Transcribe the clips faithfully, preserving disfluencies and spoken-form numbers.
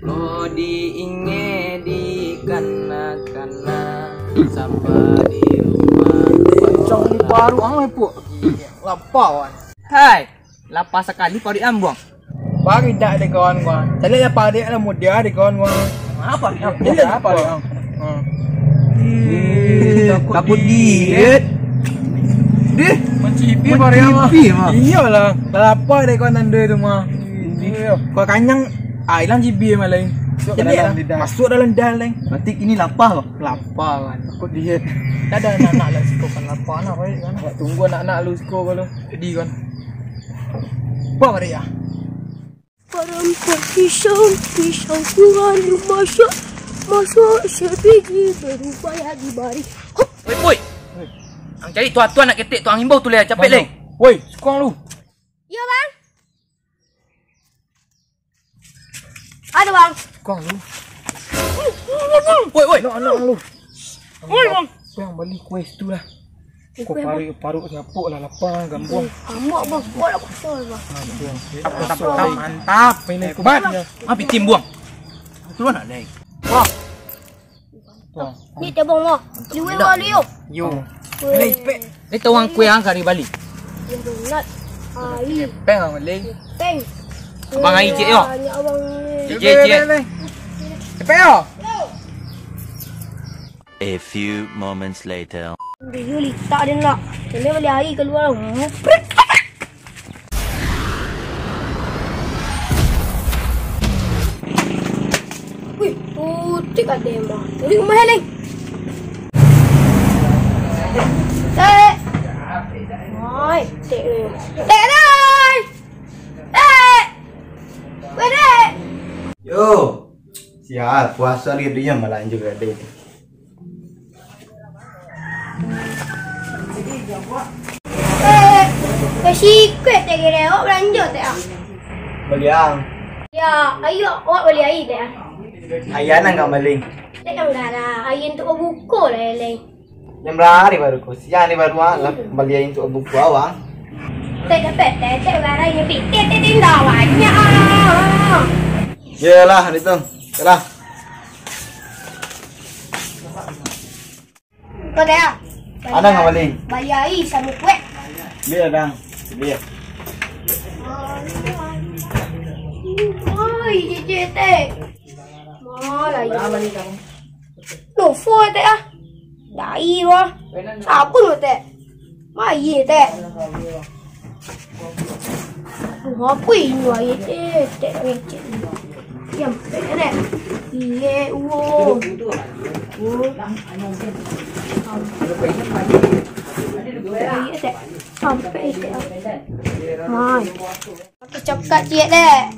Lo diingek di kana-kana, sampai di rumah. Kencang di paruak ang, Epok. Lapa, wan. Hai, lapa sakali paruak ang, Buang. Pariak dek kawan gua. Caliak lah pariak lah mudah dek kawan gua. Apa? Apa? Apa? Ih, takut diet. Dih, mancipi pariak mah. Iyolah, lah lapa dek kawan tando tu mah. Kau kanyang, ah, ilang cibi mah lain. Masuk dalam lidah. Masuk dalam lidah lain. Berarti kini lapa, Bang? Lapa, kan. Takut diet. Dah ada anak-anak lah siko kan lapa, anak baik kan. Awak tunggu anak-anak lu siko kalau. Jadi kan. Apa balik ya? Parampok pisang, pisang kurang dimasak, masak sebiji berubah ya dibari. Hop. Woi, woi. Ang cari tuan-tuan nak ketek tu, ang imbau tu leh, capek leh. Woi, sukong lu. Iya, Bang. Ada, Bang. Sukong lu. Woi, woi. Anak-anak lu. Woi, Bang. Apa yang beli kuis tu lah? Kau paruik-paruik siapok lah, lapang gambuang. Amak, Bang. Kau lah kosong, Bang. Mantap, mantap. Ini kuat. Ah, pitim buang. Keluar nak, Neng? Wah. Ni tebong, Bang. Liwet kali, yo. Yo. Weh. Ni tawang kuih angka di Bali. Yo, donat. Ai. Peng, Bang, Bali. Peng. Abang Ai, cik, yo. Banyak, Bang. Cik, cik, cik. Peng, yo. A few moments later. Dulu litak dia nak. Kena beli air keluar. Wih, putik ada yang bang. Tuli rumah ni. Tek. Oi, tek ni. Tek, tek. Tek. Weh, tek. Yo. Siap, puasa lagi tu yang malanjut tadi. Eh, kasih kuih teh kira awak belanja teh ah. Bali ang. Ya, ayo awak beli air teh ah. Ayah nang kak maling. Teh yang darah, air untuk buka lah lain. Yang berari baru ko, siang ni baru ah, lah bali air untuk buka awak. Teh dapat teh, teh barang yang pitih teh tinggal banyak ah. Yalah, itu. Yalah. Kau dah. Ada nggak bali? Bayar air sama kuek. Beli lah, Dang. Beli ya. Oi, cicit teh. Malah ya. Berapa ni kamu? Novo teh ah. Dai wah. Sabun teh. Maye teh. Aduh, apa ini air teh? Tek ngecek ni. Diam, tek, tek. Iye, uwo. Uwo. Sampai, tek. Sampai, tek. Mai. Pakai coklat ciek, tek.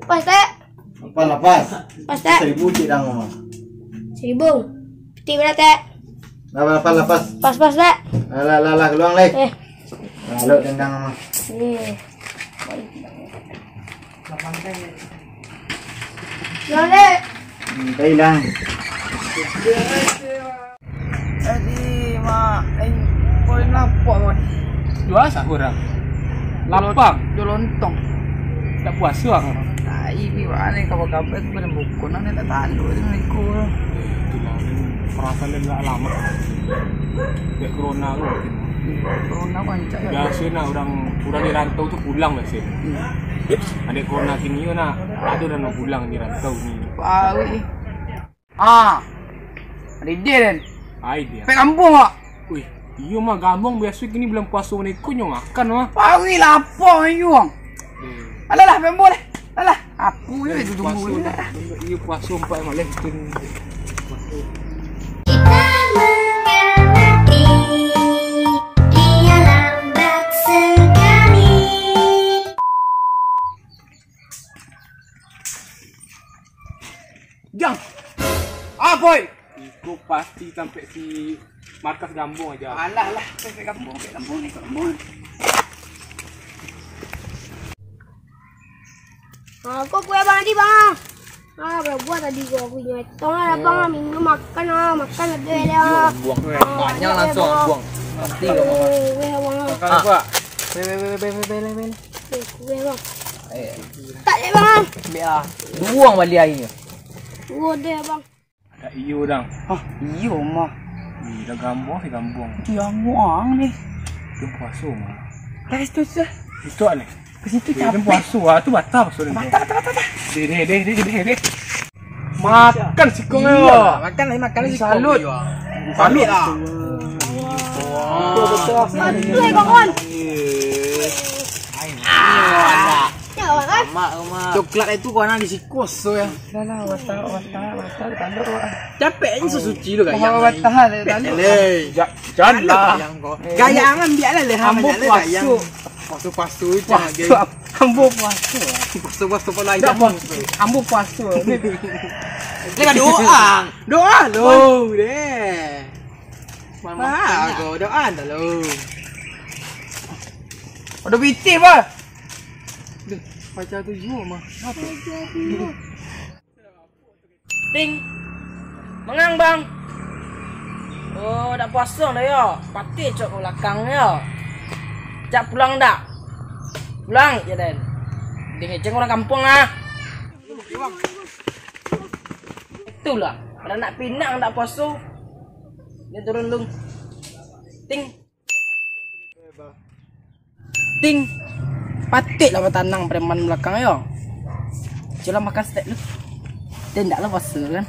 Pas, tek. Lapan, lapan. Pas, tek. Seribu, cik, dang, mama. Seribu. Peti berapa, tek? Lapan, lapan, lapan. Pas, pas, tek. Lah, lah, lah, lah, keluar, leh. Eh. Lalu tendang, mama. Eh. Keluar, tek. Hmm, tai, dang. Jadi, mak, eh, boleh lapor, Mon. Dua sahur ah. Lapang. Jual lontong. Tak puasa ah. Tai, ni, wak, ni, kabar-kabar tu pada buku, nah, ni tak tahu tu, ni, ku. Itulah, ni perasaan dia agak lama. Dek corona tu mungkin. Corona pancak ya. Biasa nak orang, orang di rantau tu pulang biasa. Hmm. Ada corona kini yo nak, ada orang nak pulang di rantau ni. Pawik. Ah. Ada ide, Den. Ai dia. Pek kampung, Wak. Wih, iyo mah gamuang biaso kini bulan puaso maniko nyo makan mah. Pawik lapar ayo, Wang. Eh. Alah lah, pek ambo lah. Alah, aku je itu tunggu. Iyo puaso empat malam tu. Kita mengamati, dia lambat sekali. Jang. Apo, oi? Iko pasti sampai si markas gamuang aja. Alah, lah, sampai gamuang, sampai gamuang ni, gamuang. Ah, kok kue abang tadi, Bang? Ah, berapa buah tadi gua punya? Tong lah, Bang, minum, makan ah, makan ada ya. Buang. Ah, banyak langsung buang. Nanti kau makan. Kue, Bang. Makan apa? Be, be, be, be, be, be, be. Eh, kue, Bang. Eh, tak dek, Bang. Ambiak lah. Duo bali aia. Duo deh, Bang. Dak iyo, Dang. Hah, iyo mah. Ih, dah gambuang, dah gambuang. Iyo, muang ni. Dia puaso mah. Dari situ sudah. Itu ni. Ke situ. Eh, dia capek. Puaso ah, tu batal puaso ni. Batal, batal, batal, batal. Deh, deh, deh, deh, deh, deh. Makan sikung yo. Iyolah, makan lah, makan lah sikung. Salut. Salut lah. Betul, betul. Betul, kawan. Coklat itu kau nak di sikos tu ya. Dah lah, watak, watak, watak, tanduk, wak. Capek ni sesuci tu, Kak Yang. Watak, tanduk. Leh. Ja-, janlah. Kak Yang, kau. Kak Yang, ambiak lah, leh, ambo banyak leh, Kak Yang. Puaso. Puaso-puaso je. Puaso, lagi. Ambo puaso. Puaso-puaso pun lagi. Dak puaso. Ambo puaso. Ni. Dia doa. Doa lo, deh. Mamak kau doa dah lo. Ada pitih, bah. Duh, pacar tu juo mah. Ting. Mangang, Bang. Oh, dak puaso dah yo. Patih cok ka balakang yo. Jak pulang dak? Pulang je den. Dingeceng urang kampuang ah. Itulah, baranak pinang dak puaso. Ni turun, Lung. Ting. Ting, patik lah batanang preman balakang yo. Cubolah makan stek lu. Deh, ndak lah puaso kan.